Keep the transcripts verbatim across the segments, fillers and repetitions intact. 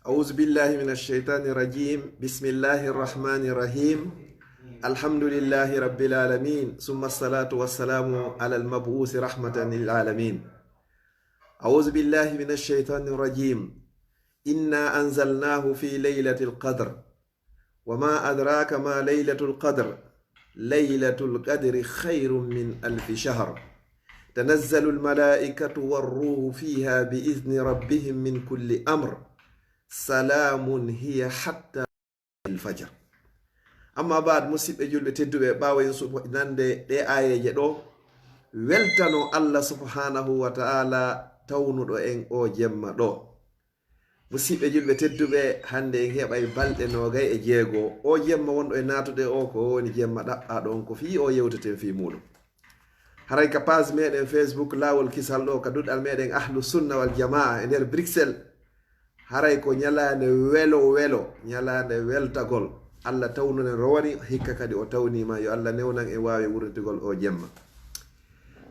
أعوذ بالله من الشيطان الرجيم. بسم الله الرحمن الرحيم. الحمد لله رب العالمين، ثم الصلاة والسلام على المبعوث رحمة للعالمين. أعوذ بالله من الشيطان الرجيم. إنا أنزلناه في ليلة القدر. وما أدراك ما ليلة القدر. ليلة القدر خير من ألف شهر. تنزل الملائكة والروح فيها بإذن ربهم من كل أمر. سلام هي حتى الفجر. Amma baad, musiɓɓe julɓe tedduɓe, ɓaawo en suɓo nande ɗe aayeeje ɗo, weltano Allah subhanahu wa ta'ala tawnuɗo en o jemma ɗo. Musiɓɓe julɓe tedduɓe, hande en heɓay balɗe noogay e jeego. O jemma wonɗo e naatude o, ko woni jemma ɗaɓɓaaɗo on, ko fii o yewteten fii muuɗum. Haray ka page meɗen Facebook Laawol Kisal ɗo, ka duɗal meɗen Ahlu Sunna wal Jamaa e nder Bruxelles, haray ko ñalaande welo welo, ñalaande weltagol. Allah tawnuɗen rowani, hikka kadi o tawniima. Yo Allah newnan en waawi wurnitugol o jemma.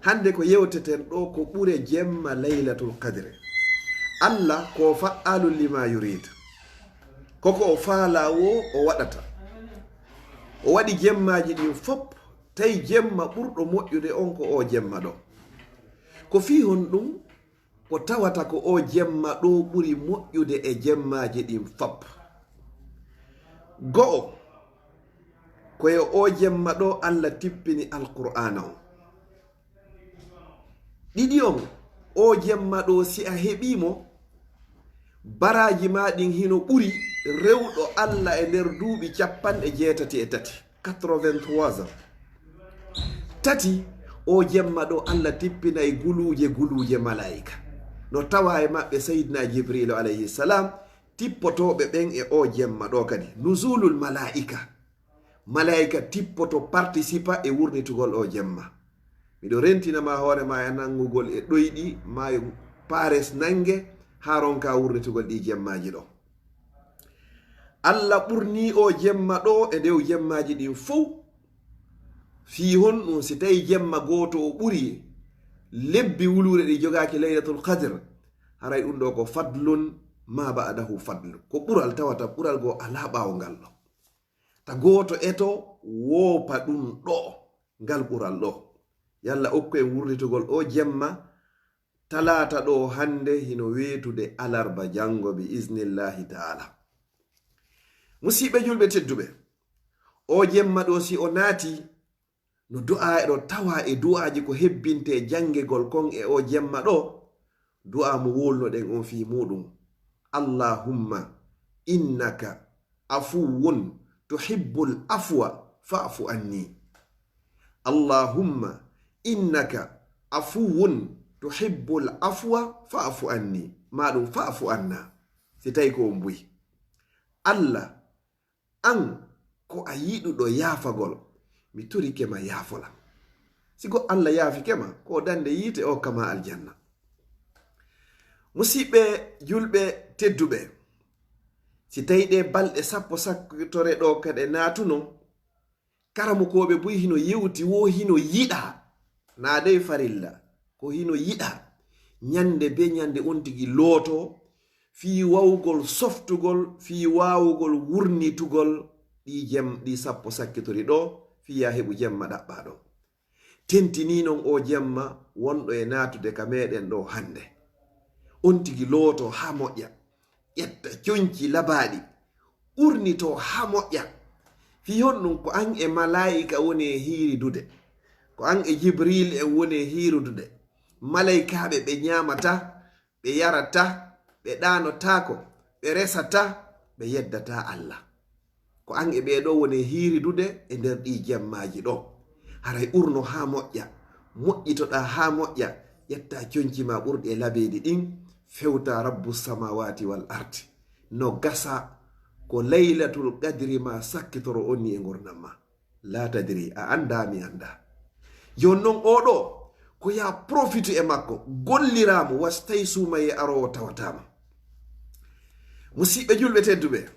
Hande ko yewteten ɗo ko ɓure jemma Laylatul Qadri. Allah ko fa'aalun lima yurid. Koko o faalaa wo o waɗata. O waɗi jemmaaji ɗin fop, tawi jemma ɓurɗo moƴƴude on ko o jemma ɗo. Ko fii honɗum? Ko tawata ko o jemma ɗo ɓuri moƴƴude e jemmaaji ɗin fop. Go'o, ko e o jemma ɗo Allah tippini Alqur'aana on. Ɗiɗi on, o jemma ɗo si a heɓii mo, baraaji maa ɗin hino ɓuri rewɗo Allah e nder duuɓi capanɗe jeetati e tati, quatre-vingt-trois ans. Tati, o jemma ɗo Allah tippinay guluuje guluuje malaa'ika. No tawa e maɓɓe Sayyidina Jibrilu alayhi salam, tippotooɓe ɓen e o jemma ɗo kadi. Nuzulul malaa'ika. Malaa'ika tippoto, participa e wurnitugol o jemma. Miɗo rentina ma hoore ma e nangugol e ɗoyɗi, maayo paares nange, haa ronka wurnitugol ɗi jemmaaji ɗo. Allah ɓurnii o jemma ɗo e ndew jemmaaji ɗin fow. Fii honɗum? Si tawi jemma gooto o ɓuri lebbi wuluure ɗi jogaaki Laylatul Qadr, haray ɗum ɗo ko fadlun ma ba'dahu fadlu. Ko ɓural tawata, ɓural goo alaa ɓaawo ngal ɗo. Ta gooto eto woopa ɗum ɗo, ngal ɓural ɗo. Yalla okku en wurnitugol o jemma talaata ɗo hande hino weetude alarba jango bi iznillahi ta'ala. Musiɓɓe julɓe tedduɓe, o jemma ɗo si o naati, no du'a e ɗo tawa e du'aaji ko hebbinte jangegol kon e o jemma ɗo, du'a mo wulnoɗen on fii muɗum. Allahumma innaka afuwun tuhibbul afwa fa'fu anni. Allahumma innaka afuwun tuhibbul afwa fa'fu anni. Maɗum fa'fu anna. Si tawi ko on buy. Allah, an ko a yiɗuɗo yaafagol, mi torike ma yaafolam. Si go Allah yaafike ma, ko dande yiite o kama aljanna. Musiɓɓe julɓe tedduɓe, si tawi ɗe balɗe sappo sakkitore ɗo kaɗe naatuno, karamokooɓe buy hino yewti wo hino yiɗa, na dey farilla, ko hino yiɗa, ñande be ñande on tigi looto, fii wawugol softugol, fii waawugol wurnitugol ɗi jem-, ɗi sappo sakkitori ɗo, fii ya heɓu jemma ɗaɓɓaaɗo. Tentinii non o jemma wonɗo e naatude ka meɗen ɗo hande. On tigi looto haa moƴƴa, ƴetta conci labaaɗi, urnito haa moƴƴa. Fii honɗum? Ko an e malaa'ika woni e hiiridude. Ko an e Jibriil en woni e hiiridude. Malaa'ikaaɓe ɓe ñaamata, ɓe yarata, ɓe ɗaanotaako, ɓe resata, ɓe yeddata Allah. Ko an e ɓee ɗo woni e hiiridude e nder ɗii jemmaaji ɗo. Haray urno haa moƴƴa, moƴƴitoɗaa haa moƴƴa, ƴetta conci ma ɓurɗi e labeedi ɗin, fewta Rabbu samaawaati wal ardi. No gasa ko Laylatul Qadri ma sakkitoro on ni e ngurndan ma. La tadri, a anndaa, mi anndaa. Jooni non oo ɗo, ko yaa profitu e makko, golliraa mo, was tawi suumayee aroowo tawataa ma. Musiɓɓe julɓe tedduɓe,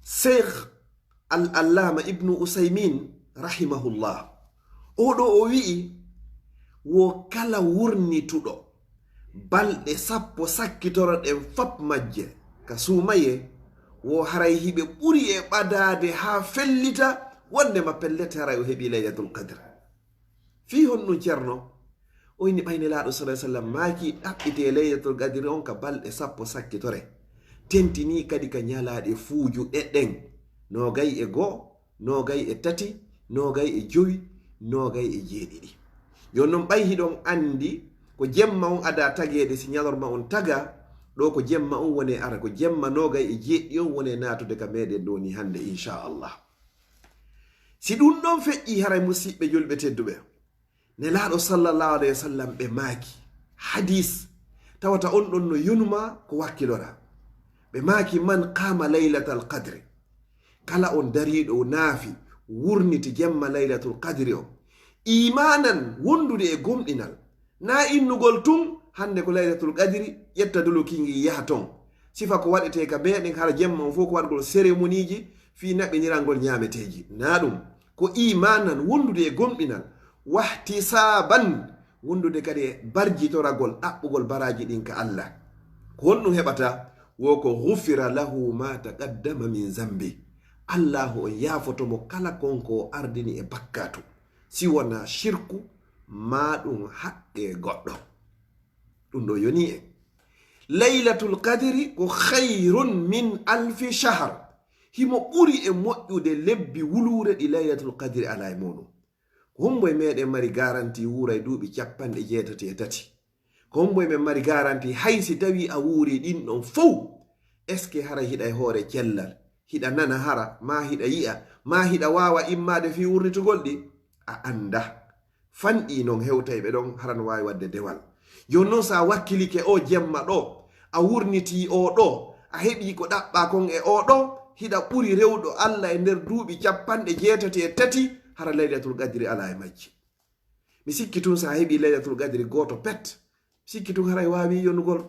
Seykh Al-Allaama Ibnu Usaymin, rahimahullah, oo ɗo o wi'i, wo kala wurnituɗo Balɗe sappo sakkitoro ɗen fap majje ka suumayee, wo haray hiɓe ɓuri e ɓadaade haa fellita, wonndema pellet haray o heɓii Laylatul Qadr. Fii honɗun, Cerno? O inni ɓay Nelaaɗo, sallallahu alaihi wasallam, maaki ɗaɓɓitee Laylatul Qadri on ka balɗe sappo sakkitore, tentinii kadi ka ñalaaɗe fuujuɗe ɗen, noogay e goo, noogay e tati, noogay e jowi, noogay e jeeɗiɗi. Jooni non, ɓay hiɗon anndi ko jemma on adaa tageede, si ñalorma on tagaa, ɗoo ko jemma on woni ara, ko jemma noogay e jeeɗiɗi on woni naatude ka meɗen ɗoo nii hannde, inchallah. Si ɗun ɗon feƴƴii, haray, musiɓɓe julɓe tedduɓe, Nelaaɗo, sallallahu alayhi wa sallam, ɓe maaki, hadis, tawata on ɗon no yonuma ko wakkiloraa. Ɓe maaki, "Man qaama laylatal qadri," kala on dariiɗo naafi, wurniti jemma Laylatul Qadri on, iimaanan, wondude e gomɗinal, naa innugol tun, hannde ko Laylatul Qadri, ƴetta doloki ngi yaha ton. Sifa ko waɗetee ka meɗen, hara jemma on fof ko waɗgol seremoniiji fii naɓinirangol ñaameteeji. Naa ɗun, ko iimaanan, wondude e gomɗinal, wahtisaaban, wondude kadi e barjitoragol, ɗaɓɓugol baraaji ɗin ka Allah. Ko honɗun heɓata? Wo ko, "Ghufira lahu ma taqaddama min zambi." Allahu on yaafoto mo kala kon ko o ardini e bakkaatu, si wonaa shirku, maa ɗun haqqee goɗɗo. Ɗun ɗoo yonii en. Laylatul Qadri ko khayrun min alfi shahr. Himo ɓuri e moƴƴude lebbi wuluure ɗi Laylatul Qadri alaa e muɗum. Ko hombo e meɗen mari garanti wuuray duuɓi cappanɗe jeetati e tati? Ko hombo e men mari garanti hay si tawi a wuuri ɗin ɗon fow? Est-ce que haray hiɗa e hoore cellal? Hiɗa nana hara, maa hiɗa yi'a, maa hiɗa waawa immaade fii wurnitugol ɗi? A anndaa. Fanɗii non hewtayɓe ɗon hara no waawi waɗde dewal. Jooni non, si a wakkilike oo jemma ɗoo, a wurnitii oo ɗoo, a heɓii ko ɗaɓɓaa kon e oo ɗoo, hiɗa ɓuri rewɗo Alla e nder duuɓi cappanɗe jeetati e tati, hara Laylatul Qadri alaa e majji. Mi sikki tun, si a heɓii Laylatul Qadri gooto pet, mi sikki tun haray waawii yonugol.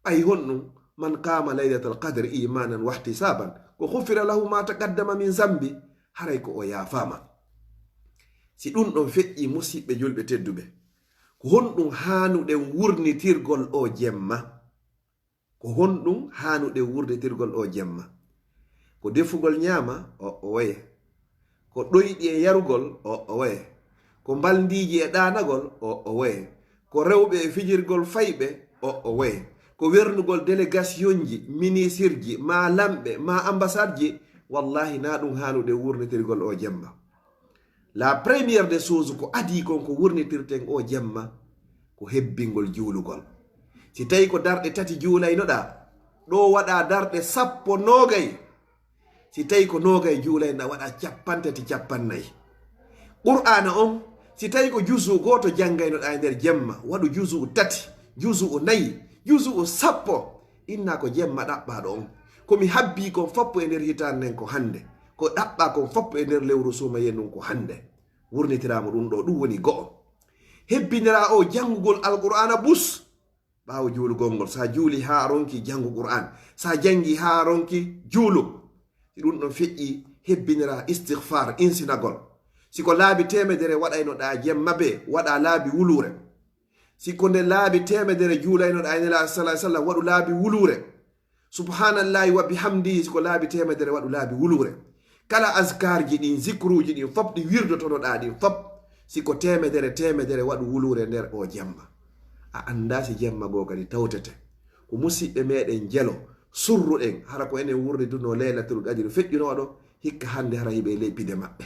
Ɓay honɗun, "Man qaama laylatal qadri iimaanan wahtisaaban, ko ghufira lahu ma taqaddama min zambi," haray ko o yaafaama. Si ɗun ɗon feƴƴii, musiɓɓe julɓe tedduɓe, ko honɗun haanuɗen wurnitirgol oo jemma? Ko honɗun haanuɗen wurnitirgol oo jemma? Ko defugol ñaama? O, o waye. Ko ɗoyɗi e yarugol? O, o waye. Ko mbalndiiji e ɗaanagol? O, o waye. Ko rewɓe e fijirgol fayɓe? O, o waye. Ko wernugol delegasionji, minisirji, maa lamɓe, maa ambasadji? Wallahi, naa ɗun haanuɗen wurnitirgol oo jemma. La première des choses, ko adii kon ko wurnitirten oo jemma, ko hebbingol juulugol. Si tawi ko darɗe tati juulaynoɗaa, ɗoo waɗaa darɗe sappo, noogay. Si tawi ko noogay juulaynoɗaa, waɗaa cappanɗe tati, cappanɗe nayi. Qur'aana on, si tawi ko juzu gooto janngaynoɗaa e nder jemma, waɗu juzu tati, juzu nayi, juzu sappo. Innaa ko jemma ɗaɓɓaaɗo on. Ko mi habbii kon fappu e nder hitaande nden ko hannde. Ko ɗaɓɓaa kon fappu e nder lewru suumayee ndun ko hannde. Wurnitiraa mo ɗun ɗoo, ɗun woni go'o. Hebbiniraa oo janngugol Alqur'aana bus. Ɓaawo juulugol ngol, si a juulii haa a ronkii, janngu Qur'aan. Si a janngii haa a ronkii, juulu. Si ɗun ɗon feƴƴii, hebbiniraa istighfar, insinagol. Si ko laabi teemedere waɗaynoɗaa jemma bee, waɗaa laabi wuluure. Si ko nde laabi teemedere juulaynoɗaa e Nelaaɗo, sallallahu alaihi wasallam, waɗu laabi wuluure. Subhanallahi wa bihamdihi, si ko laabi teemedere, waɗu laabi wuluure. Kala azkarji ɗin, zikruuji ɗin fop, ɗi wirdotonoɗaa ɗin fop, si ko teemedere, teemedere, waɗu wuluure nder oo jemma. A anndaa si jemma goo kadi tawtete. Ko musiɓɓe meɗen jelo, surruɗen, hara ko enen wurnidunoo Laylatul Qadri feƴƴunooɗo, hikka hannde hara hiɓe e ley pide maɓɓe.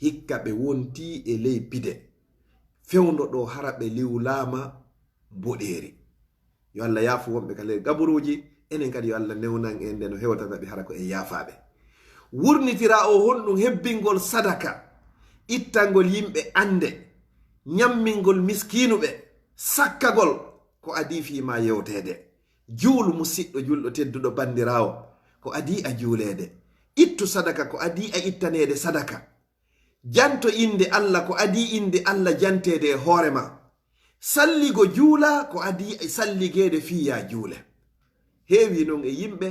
Hikka ɓe wontii e ley pide. Fewndo ɗoo hara ɓe liwlaama boɗeeri. Yo Allah yaafu wonɓe ka ley gaburuuji, enen kadi yo Allah newnan en nde no hewtata ɓe hara ko en yaafaaɓe. Wurnitiraa oo honɗun hebbingol sadaka, ittangol yimɓe annde, ñammingol miskiinuɓe, sakkagol ko adii fii maa yewteede. Juulu musiɗɗo julɗo tedduɗo banndiraawo, ko adii a juuleede. Ittu sadaka ko adii a ittaneede sadaka. Janto innde Alla ko adii innde Alla janteede e hoore maa. Salligo juula ko adii e salligeede fii yaa juule. Heewii non e yimɓe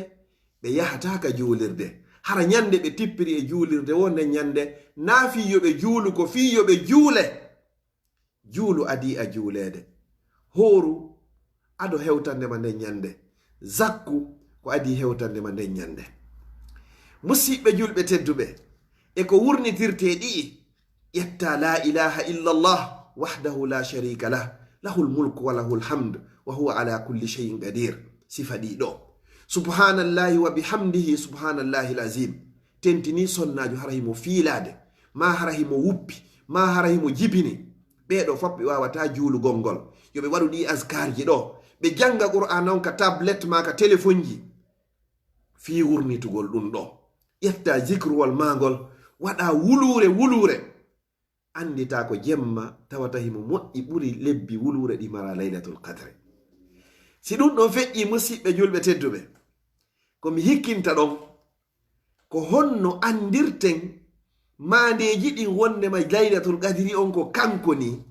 ɓe yahataa ka juulirde. Hara ñande ɓe tippiri e juulirde woo nden ñande, naa fii yo ɓe juulu, ko fii yo ɓe juule. Juulu adii a juuleede. Hooru ado hewtande ma nden ñande. Zakku ko adii hewtande ma nden ñande. Musiɓɓe julɓe tedduɓe, e ko wurnitirtee ɗi'i, ƴetta la ilaha illa Allah wahdahu la sharika lah, lahul mulku wa lahul hamd, wa huwa ala kulli shay'in qadir. Sifa ɗiɗo. Subhanallahi wa bihamdihi, subhanallahi azim. Tentini sonnaajo hara himo fiilaade, ma hara himo wuppi, ma hara himo jibini. Ɓee ɗoo fof ɓe waawataa juulugol ngol. Yo ɓe waɗu ɗii askaarji ɗoo. Ɓe jannga Qur'aana on ka tablet maa ka telefonji. Fii wurnitugol ɗum ɗoo. Ƴetta zikruwol maa ngol, waɗa wuluure wuluure. Anndita ko jemma tawata himo moƴƴi ɓuri lebbi wuluure ɗi mara Laylatul Qadri. Si ɗum ɗon feƴƴii, musiɓɓe julɓe tedduɓe, ko mi hikkinta ɗon, ko honno anndirten maandeeji ɗin wonndema Laylatul Qadri on ko kanko nii?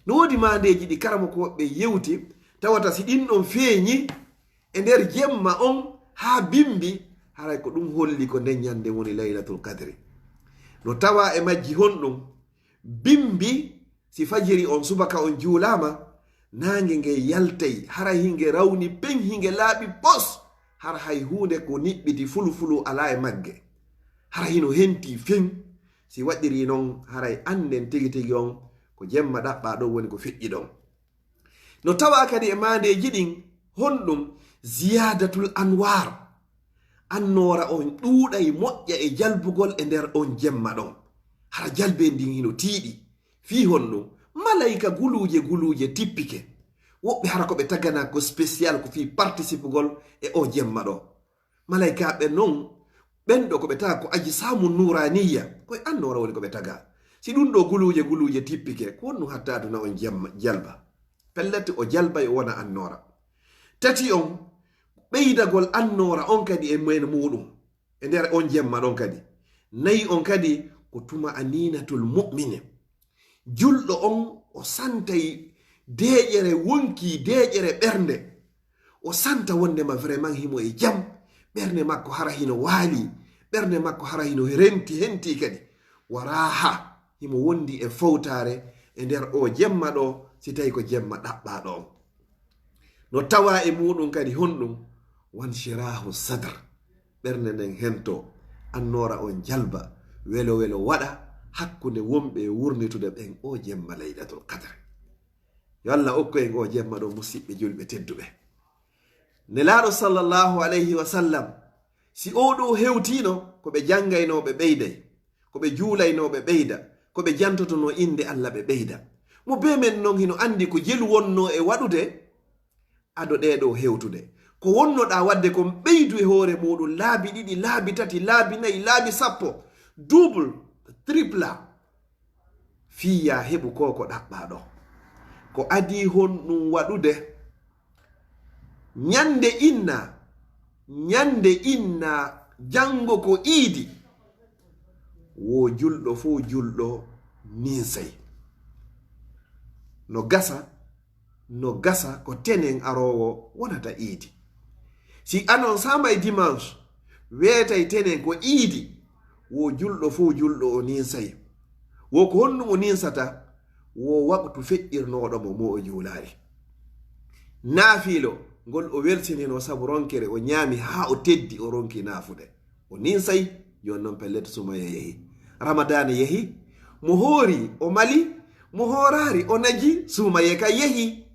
No woodi maandeeji ɗi karamokooɓe yewti, tawata si ɗin ɗon feeñi e nder jemma on haa bimbi, haray ko ɗum holli ko nden ñande woni Laylatul Qadri. No tawa e majji honɗum? Bimbi, si fajiri on subaka on juulaama, naange nge yaltay, hara hinge rawni pen, hinge laaɓi pos, hara hay huunde ko niɓɓiti fulufulu alaa e magge. Hara hino hentii fen. Si waɗirii non, haray annden tigi tigi on ko jemma ɗaɓɓaa ɗon woni ko feƴƴi ɗon. No tawa kadi e maandeeji ɗin honɗum? Ziyaadatul anwaar. Annoora on ɗuuɗay moƴƴa e jalbugol e nder on jemma ɗon. Hara jalbeendi ndin hino tiiɗi. Fii honɗum? Malayka guluuje guluuje tippike. Woɓɓe hara ko ɓe taganaa ko spécial ko fii participugol e o jemma ɗoo. Malaykaaɓe non, ɓen ɗoo ko ɓe taga ko ajsaamu nuuraaniyya, ko e annoora woni ko ɓe taga. Si ɗum ɗoo guluuje guluuje tippike, ko honɗum hatta aduna on jemma, jalba? Pellet o jalbay o wona annoora. Tati on, ɓeydagol annoora on kadi e men muuɗum, e nder on jemma ɗon kadi. Nayi on kadi, ko tuma aninatul mu'mini. Julɗo on, o santay deeƴere wonkii, deeƴere ɓernde. O santa wondema vraiment himo e jam, ɓernde makko hara hino waali, ɓernde makko hara hino renti, hentii kadi. Wa raaha, himo wondi e fowtaare e nder o jemma ɗoo, si tawi ko jemma ɗaɓɓaaɗo on. No tawa e muuɗum kadi honɗum? Wanshirahu sadr. Ɓernde nden hento, annoora on jalba, welo welo waɗa hakkunde wonɓe e wurnitude ɓen o jemma Laylatul Qadr. Yo Allah okku en o jemma ɗoo, musiɓɓe julɓe tedduɓe. Nelaaɗo sallallahu alayhi wa sallam, si oo ɗoo hewtiino, ko ɓe janngaynoo ɓe ɓeyday, ko ɓe juulaynoo ɓe ɓeyda, ko ɓe jantotonoo innde Allah ɓe ɓeyda. Mo bee men non hino anndi ko jelu wonnoo e waɗude, ado ɗee ɗoo hewtude. Ko wonnoɗaa waɗde kon, ɓeydu e hoore muuɗum laabi ɗiɗi, laabi tati, laabi nayi, laabi sappo, double, tripla, fii yaa heɓu koo ko ɗaɓɓaa ɗoo. Ko adii honɗum waɗude? Ñande inna, ñande inna, janngo ko iidi. Wo julɗo fow julɗo ninsay. No gasa, no gasa ko tenen aroowo wonata iidi. Si anon sama e dimanche, weetay tenen ko iidi, wo julɗo fow julɗo o ninsay. Wo ko honɗum o ninsata? Wo waqtu feƴƴirnooɗo mo, mo o juulaali. Naafiilo ngol o welsinino sabu ronkere, o ñaami haa o teddi, o ronki naafude. O ninsay, jooni non pellet suumaye yehi. Ramadaana yehi, mo hoori, o mali, mo hooraari, o naji, suumaye ka yehi.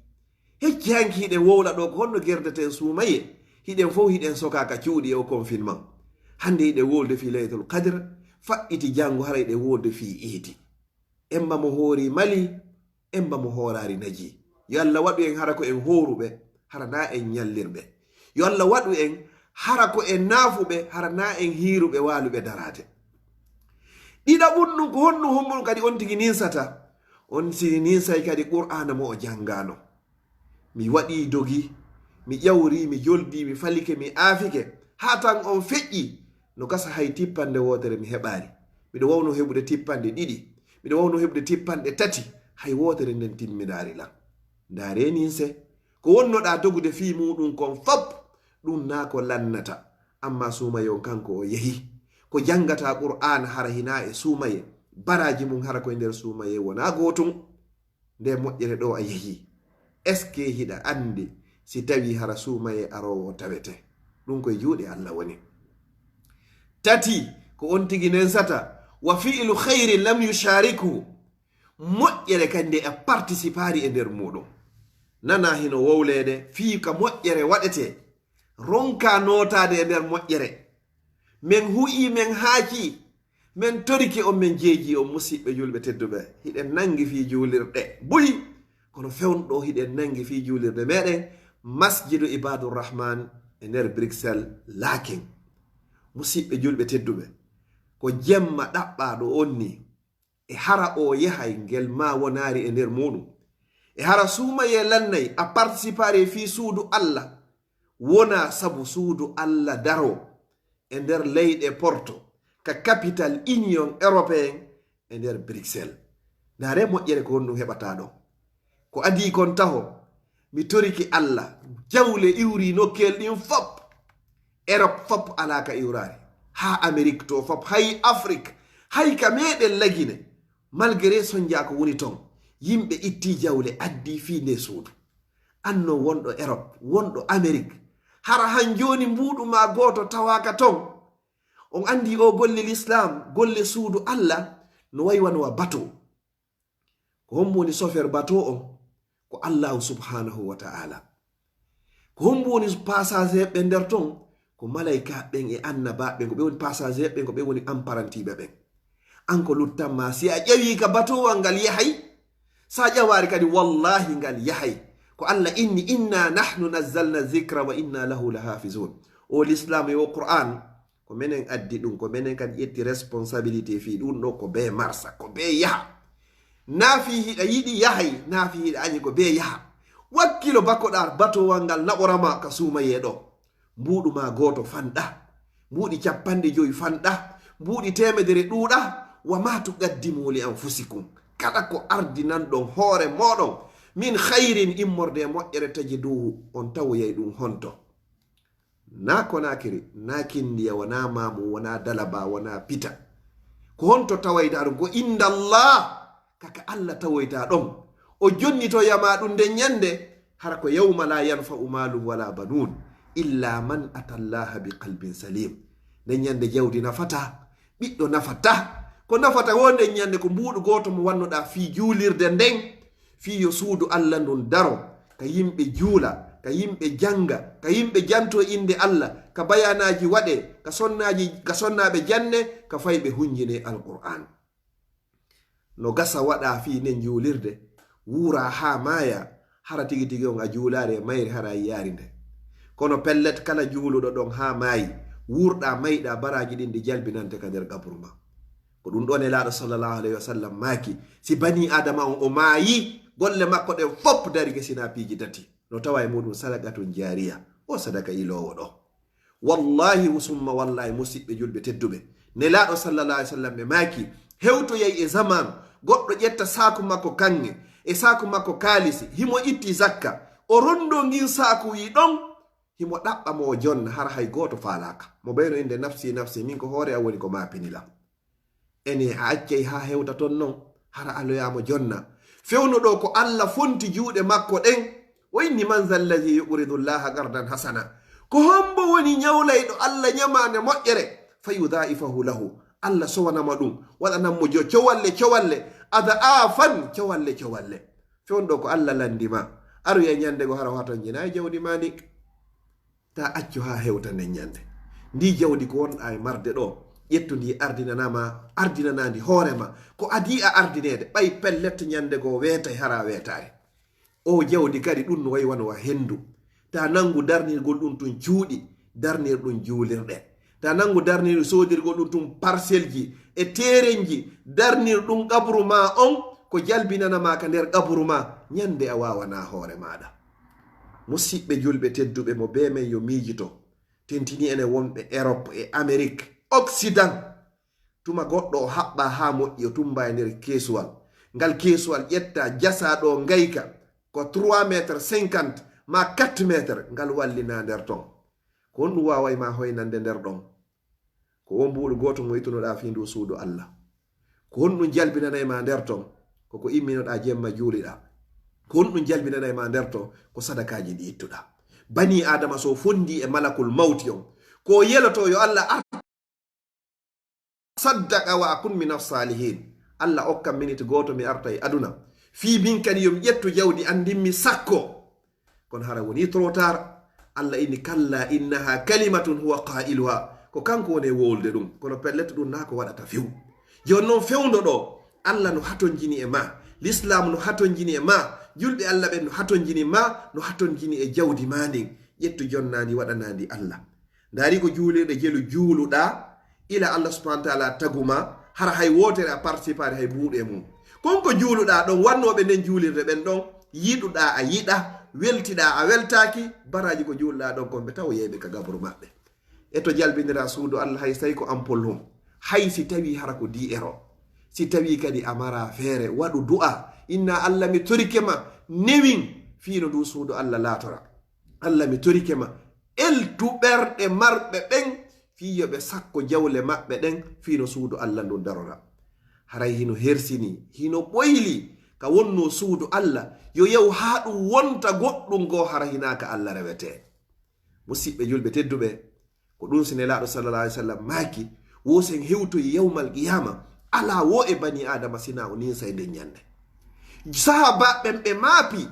Hecci hanki hiɗen wowla ɗoo ko honno gerdeten suumaye. Hiɗen fow hiɗen sokaa ka cuuɗi e o confinement. Hannde hiɗen wowlude fii Laylatul Qadr, faɓɓiti janngo hara hiɗen wowlude fii iidi. Emma mo hoori mali, emma mo hooraari naji. Yo Allah waɗu en hara ko en hooruɓe, hara naa en ñallirɓe. Yo Allah waɗu en hara ko en naafuɓe, hara naa en hiiruɓe waaluɓe daraade. Ɗiɗaɓun ɗum ko honno hombo kadi on tigi ninsata? On si ninsay kadi Qur'aana mo o janngaano. Mi waɗii dogi, mi ƴawri, mi joldi, mi falike, mi aafike, haa tan on feƴƴi. No gasa hay tippande wootere mi heɓaali. Miɗo wawno heɓude tippande ɗiɗi, miɗo wawno heɓude tippande tati, hay wootere nden timminaali lan. Ndaaree ninse, ko wonnoɗaa dogude fii muuɗum kon fop, ɗum naa ko lannata. Amma suumaye on kanko o yehi. Ko janngataa Qur'aana hara hinaa e suumaye, baraaji mum hara koye nder suumaye wonaa gootun. Nde moƴƴere ɗoo a yehi. Est-ce que hiɗa anndi si tawi hara suumayee aroowo tawete? Ɗum koye juuɗe Allah woni. Tati, ko on tigi nensata, wa fi'lu khayrin lam yushariku. Moƴƴere kadi nde a participaari e nder muɗum. Nana hino wowleede fii ka moƴƴere waɗete, ronka nootaade e nder moƴƴere. Men hu'ii, men haakii, men torike on, men jeejii on, musiɓɓe julɓe tedduɓe. Hiɗen nangi fii juulirɗe buy, kono fewndo hiɗen nangi fii juulirde meɗen, Masjidu Ibadur Rahman e nder Bruxelles, Laeken. Musiɓɓe julɓe tedduɓe, ko jemma ɗaɓɓaaɗo on ni, e hara o yahay ngel ma wonaari e nder muɗum. E hara suumayee lannay a participaari fii suudu Allah, wonaa sabu suudu Allah daroo e nder leyɗe Porto, ka capital Union Européen e nder Bruxelles. Ndaaree moƴƴere ko honɗum heɓataa ɗon. Ko adii kon taho, mi torike Allah, jawle iwrii nokkeel ɗin fop. Erop fop alaa ka iwraari. Haa Amerik to fop, hay Afrik, hay ka meɗen Lagine. Malgré sonjaa ko woni ton, yimɓe ittii jawle addii fii ndee suudu. An non wonɗo Erop, wonɗo Amerik, hara han jooni mbuuɗu maa gooto tawaaka ton. On anndi o golle Lislaam, golle suudu Allah, no wayi wano wa bateau. Ko hombo woni chauffeur bateau on? Ko Allahu subhanahu wa ta'ala. Ko hombo woni passager ɓe nder ton? Ko malaykaaɓe ɓen e annabaaɓe ɓen, ko ɓe woni passager ɓen, ko ɓe woni apprenti ɓe ɓen. An ko luttan ma, si a ƴawii ka batowal ngal yahay, sa ƴawaari kadi, wallahi ngal yahay. Ko Allah inni, "Inna nahnu nazzalna zikra wa inna lahu lahafizun." O Lislaam e o Qur'an, ko menen addi ɗum, ko menen kadi ƴetti responsabilité fii ɗum ɗo, ko bee marsa, ko bee yaha. Naa fii hiɗa yiɗi yahay, naa fii hiɗa añi, ko bee yaha. Wakkilo bakoɗaa batowal ngal naɓora ma ka suumayee ɗo. Mbuuɗu maa gooto fanɗa, mbuuɗi cappanɗe jowi fanɗa, mbuuɗi teemedere ɗuuɗa, wa ma tuqaddimu li anfusikum. Kala ko ardinan ɗon hoore mooɗon, min khayrin, immorde e moƴƴere, tajiduhu, on tawoyay ɗum honto. Naa Konaakiri, naa Kindiya, wonaa Maamu, wonaa Dalaba, wonaa Pita. Ko honto tawayta ɗum? Ko inda Allah, kaka Allah tawoyta ɗon. O jonnitoya ma ɗum nden ñande, hara ko yawma la yanfa'u malun wala banun, illa man ata Allaha bi qalbin salim. Nden ñande jawdi nafata, ɓiɗɗo nafata. Ko nafata wo nden ñande ko mbuuɗu gooto mo wannoɗaa fii juulirde nden, fii yo suudu Allah ndun daro, ka yimɓe juula, ka yimɓe janga, ka yimɓe janto innde Allah, ka bayanaaji waɗe, ka sonnaaji, ka sonnaaɓe janne, ka fayɓe hunjine Alqur'aan. No gasa waɗaa fii nden juulirde, wuuraa haa maayaa, hara tigi tigi on a juulaali e mayri, hara a yiyaali nde. Kono pellet, kala juuluɗo ɗon haa maayi, wuurɗaa, mayɗaa, baraaji ɗin ɗi jalbinante ka nder qabru maa. Ko ɗum ɗoo Nelaaɗo sallallahu alayhi wa sallam maaki, si banii Aadama on o maayi, golle makko ɗen fop darike sinaa piiji tati. No tawa e muɗum sadaqatun jaariya, o sadaka iloowo ɗo. Wallahi, summa wallahi, musiɓɓe julɓe tedduɓe, Nelaaɗo sallallahu alayhi wa sallam ɓe maaki, hewtoyay e zaman, goɗɗo ƴetta saaku makko kaŋŋe, e saaku makko kaalisi, himo itti zakka, o rondo ngin saaku wi ɗon, himo ɗaɓɓa mo o jonna, hara hay gooto faalaaka. Mo ɓeyno innde, "Nafsi, nafsi, min ko hoore an woni ko maa pinilam." Ene a accay haa hewta ton non, hara a loyaama jonna. Fewndo ɗo ko Allah fonti juuɗe makko ɗen, o inni, "Man zal ladhi yuqridu Allaha qardan hasana?" Ko hombo woni ñawlayɗo Allah ñamaande moƴƴere? "Fa yudha'ifahu lahu." Allah sowanama ɗum, waɗanam mo jo-, cowalle, cowalle, adha'afan, cowalle, cowalle. Fewndo ɗo ko Allah landi ma, aroya ñande go hara wata ñinay jawdi ma ndi. Ta accu haa hewta nden ñande. Ndi jawdi ko wonɗaa e marde ɗo, ƴettu ndi ardinanama, ardinana ndi hoore ma. Ko adii a ardineede, ɓay pellet ñande goo weetay hara weetaare. O jawdi kadi ɗum no wayi wano wa hendu. Ta nangu darnirgol ɗum tun cuuɗi, darnir ɗum juulirɗe. Ta nangu darnir soodirgol ɗum tun parcelleji e terenji, darnir ɗum qabru ma on ko jalbinana ma ka nder qabru ma, ñande a waawana hoore maaɗa. Musiɓɓe julɓe tedduɓe, mo bee men yo miijito, tentini enen wonɓe Erop e Amerik, Occident. Tuma goɗɗo o haɓɓa haa moƴƴi, o tumba e nder keesuwal. Ngal keesuwal ƴetta, jasa ɗo ngayka, ko trois mètres cinquante ma quatre mètres, ngal wallina nder ton. Ko honɗum waaway ma hoynande nder ɗon? Ko on mbuuɗu gooto mo itunoɗaa fii ndu suudu Allah. Ko honɗum jalbinanay ma nder ton? Ko ko imminoɗaa jemma juuliɗaa. Ko honɗum jalbinanay ma nder ton? Ko sadakaaji ɗi ittuɗaa. Banii Aadama so fonndii e malakul mawti on, ko o yeloto yo Allah ar-, saddaqa wa akun min as-saalihiin. Allah okkan miniti gooto mi arta e aduna. Fii min kadi yo mi ƴettu jawdi an ndin mi sakko. Kono hara wonii trop tard. Allah inni, "Kalla innaha kalimatun huwa qailuha." Ko kanko woni e wowlude ɗum. Kono pellet ɗum naa ko waɗata few. Jooni non fewndo ɗo, Allah no hatonjini e ma. Lislaam no hatonjini e ma. Julɓe Allah ɓen no hatonjini ma. No hatonjini e jawdi ma ndin. Ƴettu jonnaa ndi waɗanaa ndi Allah. Ndaari ko juulirɗe jelu juuluɗaa, ila Allah subhanahu wa ta'ala tagu ma, hara hay wootere a participaari hay buuɗu e mum. Kon ko juuluɗaa ɗon, wannooɓe nden juulirde ɓen ɗon, yiɗuɗaa a yiɗa, weltiɗaa a weltaaki, baraaji ko juuluɗaa ɗon kon ɓe taw yeeyɓe ka gabru maɓɓe. E to jalbinira suudu Allah hay say ko ampol hum, hay si tawi hara ko dix euros. Si tawi kadi a mara feere, waɗu du'a, inna Allah mi torike ma, newin fii no ndu suudu Allah laatora. Allah mi torike ma, eltu ɓerɗe marɓe ɓen, fii yo ɓe sakko jawle maɓɓe ɗen, fii no suudu Allah ndun darora. Haray hino hersini, hino ɓoyli, ka wonnoo suudu Allah, yo yaw haa ɗum wonta goɗɗum goo, hara hinaa ka Allah rewetee. Musiɓɓe julɓe tedduɓe, ko ɗum si Nelaaɗo sallallahu alaihi wasallam maaki, wo sen hewtoyi yawmal qiyama, alaa wo e banii Aadama sinaa o ninsay nden ñande. Sahaabaaɓe ɓen ɓe maapi,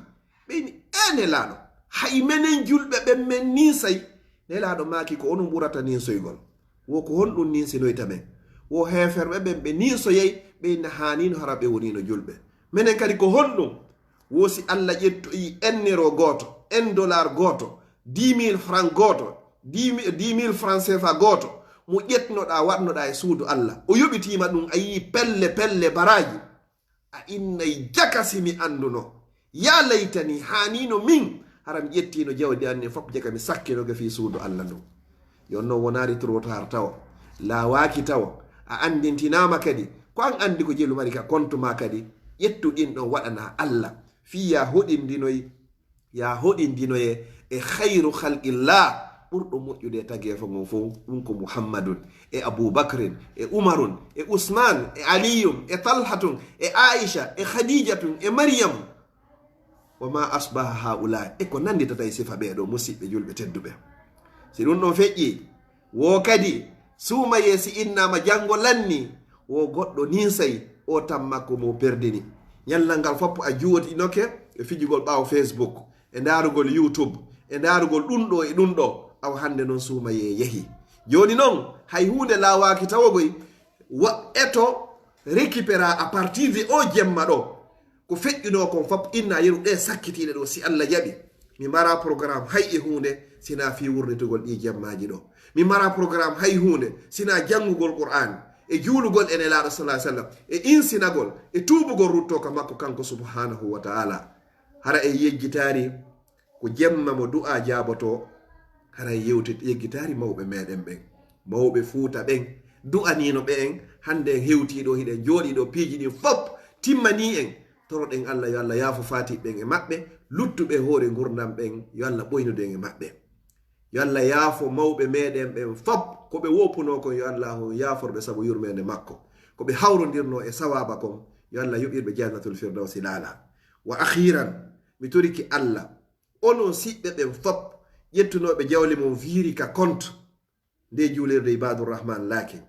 ɓe inni, "Ee Nelaaɗo, hay menen julɓe ɓen men ninsay?" Nelaaɗo maaki, "Ko onon ɓurata ninsoygol. Wo ko honɗum ninsinoyta men? Wo heeferɓe ɓen ɓe ninsoyay, ɓe inna haanino hara ɓe wonino julɓe. Menen kadi ko honɗum? Wo si Allah ƴettoyi un euro gooto, un dollar gooto, dix mille francs gooto, dix mille, dix mille francs C F A gooto, mo ƴetnoɗaa, waɗnoɗaa e suudu Allah. O yoɓitiima ɗum, a yii pelle, pelle, baraaji. A innay jaka si mi annduno. Ya laytani, haanino min, hara mi ƴettiino jawdi an ni fof jaka mi sakkinoke fii suudu Allah ndun." Yo non wonaali trop tard tawa. Laawaaki tawa. A anndintinaama kadi. Ko an anndi ko jelu mari ka compte ma kadi. Ƴettu ɗin ɗon waɗanaa Allah. Fii ya hoɗindinoy Ya hoɗindinoye e khayru khalqillah, ɓurɗo moƴƴude e tageefo ngon fow, ɗum ko Muhammadun, e Abu Bakrin, e Umarun, e Usman, e Aliyun, e Talhatun, e Aisha, e Khadijatun, e Maryam, wa ma asbaha haula, e ko nannditata e sifa ɓee ɗoo musiɓɓe julɓe tedduɓe. Si ɗum ɗon feƴƴi, wo kadi, suumayee si innaama janngo lanni, wo goɗɗo ninsay, o tamma ko mo perdini. Ñallal ngal foppo a juwotinoke e fijugol ɓaawo Facebook, e ndaarugol YouTube, e ndaarugol ɗum ɗoo e ɗum ɗoo, awa hannde noon suumayee yehi. Jooni noon, hay huunde laawaaki tawogoy, wa-, eto récupéra à partir de o jemma ɗo. Ko feƴƴunoo kon fop, inna yeru ɗee sakkitiiɗe ɗoo, si Allah jaɓi. Mi mara programme hay e huunde, sinaa fii wurnitugol ɗii jemmaaji ɗoo. Mi mara programme hay huunde, sinaa janngugol Qur'aan, e juulugol e Nelaaɗo sallallahu alaihi wasallam, e insinagol, e tuubugol ruttoo ka makko kanko subhanahu wa ta'ala. Hara e yejjitaari, ko jemma mo du'a jaabotoo, haray yewti-, yeggitaari mawɓe meɗen ɓen, mawɓe Fuuta ɓen, du'aniino ɓe en, hannde en hewtii ɗoo, hiɗen jooɗii ɗoo, piiji ɗin fop timmanii en. Toroɗen Allah, yo Allah yaafo faatiiɓe ɓen e maɓɓe, luttuɓe e hoore ngurndan ɓen, yo Allah ɓoynude en e maɓɓe. Yo Allah yaafo mawɓe meɗen ɓen fop, ko ɓe woopunoo kon, yo Allah on yaafor ɓe sabu yurmeende makko. Ko ɓe hawrondirnoo e sawaaba kon, yo Allah yoɓir ɓe Jannatul Firdawsi laala. Wa akhiran, mi torike Allah, onon siɓɓe ɓen fop, ƴettunooɓe jawle mon viiri ka compte nde juulirde Ibadur Rahman laakin,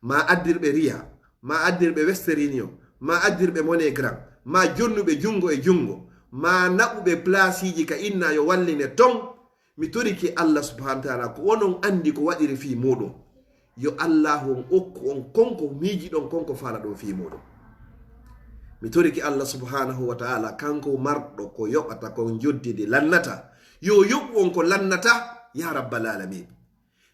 ma addirɓe Riya, ma addirɓe Western Union, ma addirɓe MoneyGram, ma jonnuɓe junngo e junngo, ma naɓuɓe plaasiiji ka inna yo walline ton, mi torike Allah subhanahu wa ta'ala, ko onon anndi ko waɗiri fii muuɗum. Yo Allahu on okku on kon ko miijiɗon, kon ko faalaɗon fii muuɗum. Mi torike Allah subhanahu wa ta'ala, kanko marɗo ko yoɓata, ko njoddidi lannata. Yo yoɓu on ko lannata, ya rabbal alamin.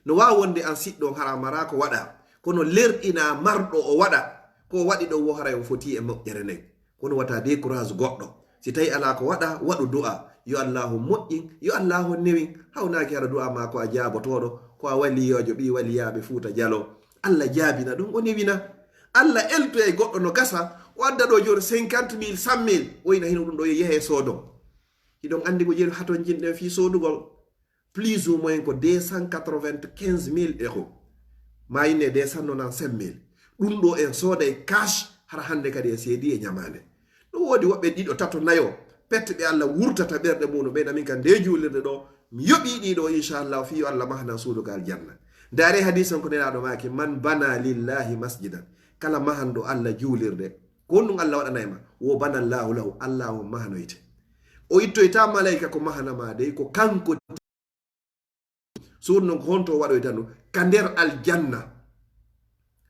No waawi wonde an siɗɗo on hara mara ko waɗa, kono lerɗina marɗo o waɗa. Ko waɗi ɗon wo haray on foti e moƴƴere nden. Kono wata décourage goɗɗo. Si tawi alaa ko waɗa, waɗu du'a. Yo Allahu moƴƴin, yo Allahu newin. Hawnaaki hara du'a ma ko a jaabotooɗo, ko a waliyoojo, ɓii waliyaaɓe Fuuta Jaloo. Allah jaabina ɗum, o newina. Allah eltoyay goɗɗo no gasa, o adda ɗoo jooni cinquante mille, cent mille, o ina hino ɗum ɗoo yo yehe soodon. Hiɗon anndi ko jeenu haton jinɗen fii soodugol. Plus ou moins ko deux cent quatre-vingt-quinze mille euros. Ma inne deux cent nonante-cinq mille. Ɗum ɗoo en sooday cash, hara hannde kadi en seedi e ñamaande. No woodi woɓɓe ɗiɗo, tato, nayo, Pet ɓe Allah wurtata ɓerɗe muɗum ɓen, amin ka nde juulirde ɗo, mi yoɓii ɗii ɗo, inchallah, fii yo Allah mahanan suudu ka aljanna. Ndaare hadiis on ko Nelaaɗo maaki, "Man bana lillahi masjidan," kala mahanɗo Allah juulirde, ko honɗum Allah waɗanay ma? "Wo bana Allahu lahu," Allah on mahanoyte. O ittoyta malayka ko mahana ma dey, ko kanko. Suudu non ko honto o waɗoyta ndu? Ka nder aljanna.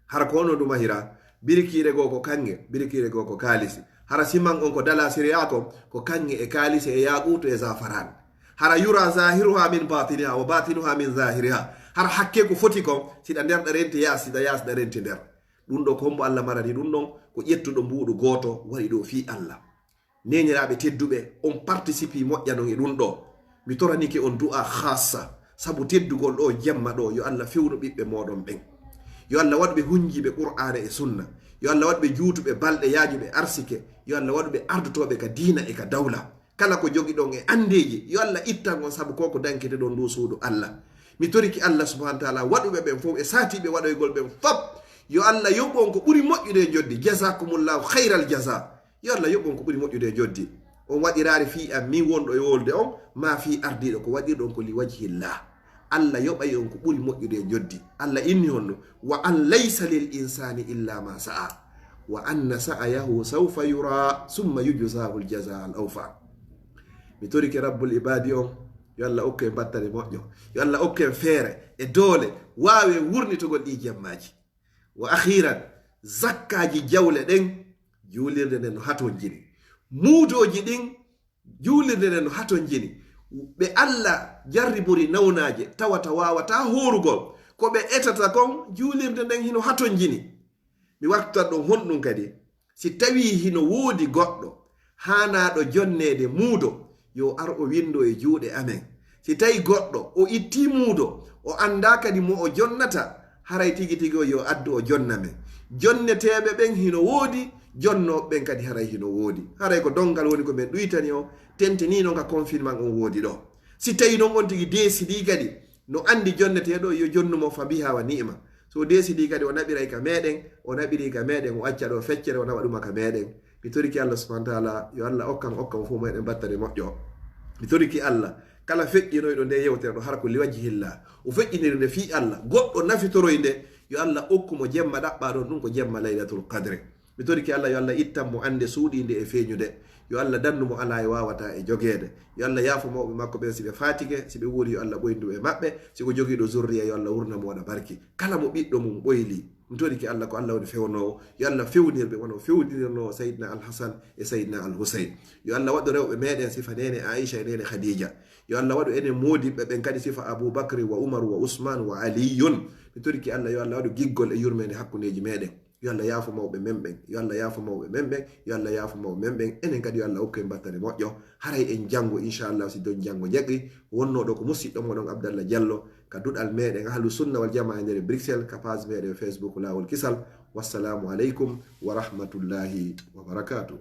Hara ko honno ndu mahira? Birikiire goo ko kanŋe, birikiire goo ko kaalisi. Hara siman on ko dala siriya kon, ko kanŋe e kaalisi e yaaquutu e zafaran. Hara yura zahiruha min batiniha wa batinuha min zahiriha. Hara hakke ko foti kon, si ɗa nder ɗa renti yaasi, si ɗa yaasi ɗa renti nder. Ɗum ɗo ko hombo Allah marani ɗum ɗon? Ko ƴettuɗo mbuuɗu gooto waɗi ɗo fii Allah. Neeniraaɓe tedduɓe, on participe moƴƴa non e ɗum ɗo. Mi toranike on du'a khassa, sabu teddugol ɗo jemma ɗo, yo Allah fewnu ɓiɓɓe mooɗon ɓen. Yo Allah waɗu ɓe hunjiiɓe Qur'aana e Sunna. Yo Allah waɗu ɓe juutuɓe balɗe, yaajuɓe arsike. Yo Allah waɗu ɓe ardotooɓe ka diina e ka dawla. Kala ko jogiɗon e andeeji, yo Allah ittan on, sabu ko ko dankete ɗon ndu suudu Allah. Mi toriki Allah subhanahu wa ta'ala, waɗuɓe ɓen fof e saatiiɓe waɗoygol ɓen fop, yo Allah yoɓu on ko ɓuri moƴƴude e joddi. Jazakumullahu khairal jaza. Yo Allah yoɓu on ko ɓuri moƴƴude e joddi. On waɗiraali fii an min wonɗo e wolde on, maa fii ardiiɗo, ko waɗirɗon ko li wajhillah. Allah yoɓay on ko ɓuri moƴƴude e joddi. Allah inni honno, "Wa an laysa lil insani illa ma sa'a. Wa anna sa'ayahu sawfa yura, summa yujzahu al jaza al awfa." Mi torike Rabbul Ibadi on, yo Allah okku en battane moƴƴo. Yo Allah okku en feere e doole, waawe wurnitogol ɗi jemmaaji. Wa akhiran, zakkaaji jawle ɗen, juulirde nden no hatonjini. Muudooji ɗin, juulirde nden no hatonjini. Ɓe Allah jarribori nawnaaje, tawata waawata hoorugol. Ko ɓe etata kon, juulirde nden hino hatonjini. Mi wattat ɗon honɗum kadi, si tawii hino woodi goɗɗo haanaaɗo jonneede muudo, yo ar o winndo e juuɗe amen. Si tawii goɗɗo o ittii muudo, o anndaa kadi mo o jonnata, haray tigi tigi o yo addu o jonna men. Jonneteeɓe ɓen hino woodi, jonnooɓe ɓen kadi haray hino woodi. Haray ko donngal woni ko men ɗuytani o, tentinii non ka confinement on woodi ɗo. Si tawii non on tigi deesidii kadi, no anndi jonneteeɗo, yo jonnu mo fa biha wa ni'ma. So o deesidii kadi o naɓiray ka meɗen, o naɓirii ka meɗen, o acca ɗo feccere, o naɓa ɗuma ka meɗen. Mi toriki Allah subhanahu wa ta'ala, yo Allah okkan, okkan fof meɗen battane moƴƴo. Mi toriki Allah, kala feƴƴinoyɗo nde yewtere ɗo, hara ko li wajhillah, o feƴƴiniri nde fii Allah, goɗɗo nafitoroy nde, yo Allah okku mo jemma ɗaɓɓa ɗon, ɗum ko jemma Laylatul Qadri. Mi toriki Allah, yo Allah ittan mo annde suuɗiinde e feeñude. Yo Allah dandu mo alaa e waawata e jogeede. Yo Allah yaafo mawɓe makko ɓen si ɓe faatike, si ɓe wuuri yo Allah ɓoyndu e maɓɓe. Si ko jogiiɗo zurriya, yo Allah wurna mo waɗa barki. Kala mo ɓiɗɗo mum ɓoyli, mi toriki Allah ko Allah woni fewnoowo. Yo Allah fewnir ɓe wano fewnirnoo Sayyidina Al Hasan e Sayyidina Al Husayn. Yo Allah waɗu rewɓe meɗen sifa neene Aisha e neene Khadija. Yo Allah waɗu enen moodibɓe ɓen kadi sifa Abu Bakri wa Umar wa Usman wa Aliyun. Mi toriki Allah yo Allah waɗu giggol e yurmeende hakkundeeji meɗen. Yo Allah yaafo mawɓe men ɓen, yo Allah yaafo mawɓe men ɓen, yo Allah yaafo mawɓe men ɓen. Enen kadi yo Allah okku en battane moƴƴo. Haray en janngo, inchallah, si don janngo jaggi. Wonnoo ɗo ko musiɗɗo moɗon Abdallah Diallo, ka duɗal meɗen Ahlu Sunna wal Jamaa e nder Bruxelles, ka page meɗen Facebook Laawol Kisal. Wassalamu aleykum wa rahmatullahi wa barakatuh.